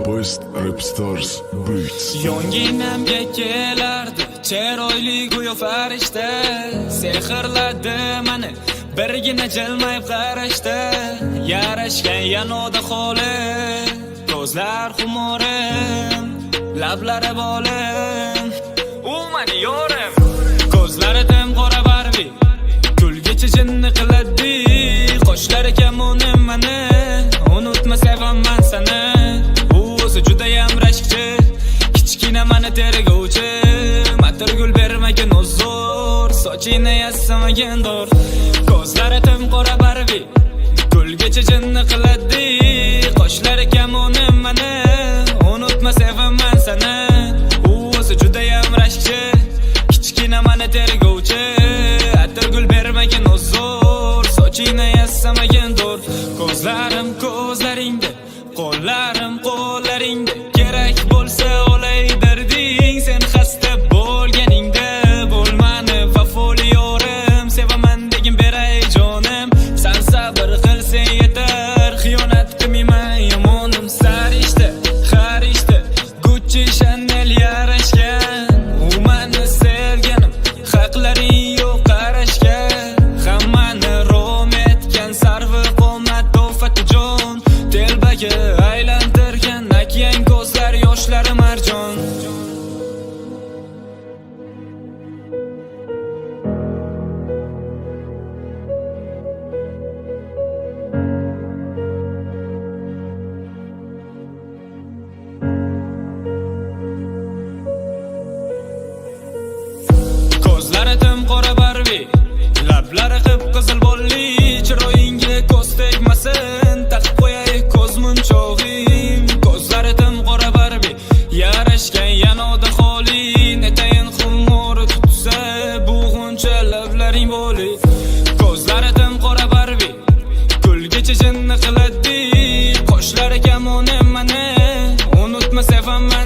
Best Rap Stars Beats. Yonginamga kelardi chiroyli, go'yo farishta. Sehrladi mani birgina jilmayib qarashda. Yarashgan yanoda holi, ko'zlar xumorim, lablari bolim. U mani yorim. Ko'zlari tim qora Barbi, kulgichi jinni qiladi. Qoshlari kamonim mani, unutma, sevaman sani. U o'zi judayam rashkchi, kichkina mani tergovchi. Atirgul bermagin uzr, sochingni yassamagin dur. Ko'zlari tim qora Barbi, kulgichi jinni qiladi. Qoshlari kamonim mani, unutma, sevaman sani. U o'zi judayam rashkchi, kichkina mani tergovchi. Atirgul bermagin uzr, sochingni yassamagin dur. Ko'zlarim ko'zlaringda, qo'llarim qo'llaringda. Kerak bo'lsa olay darding, sen xasta bo'lganingda. Bo'lmani vafoli yorim, sevaman degin, beray jonim. San sabr qilsang yetar, xiyonat qilmayman yomonim. Sarishta xarishta, Gucci, Chanel yarashgan. U mani sevganim, haqlaring yo'q qarashga. Hammani rom etgan sarvi qomat jon. Telbaga aylantirgan okean ko'zlar, yoshlari marjon. Ko'zlari tim qora Barbi, lablari qip qizil bolli. Chiroyingga ko'z tegmasin, taqib qo'yay ko'z munchog'im. Ko'zlari tim qora Barbi, yarashgan yanoda xoli. Netayin xumori tutsa, bo'g'uncha lablaring bo'li. Ko'zlari tim qora Barbi, kulgichi jinni qiladi. Qoshlari kamonim mani, unutma, sevaman.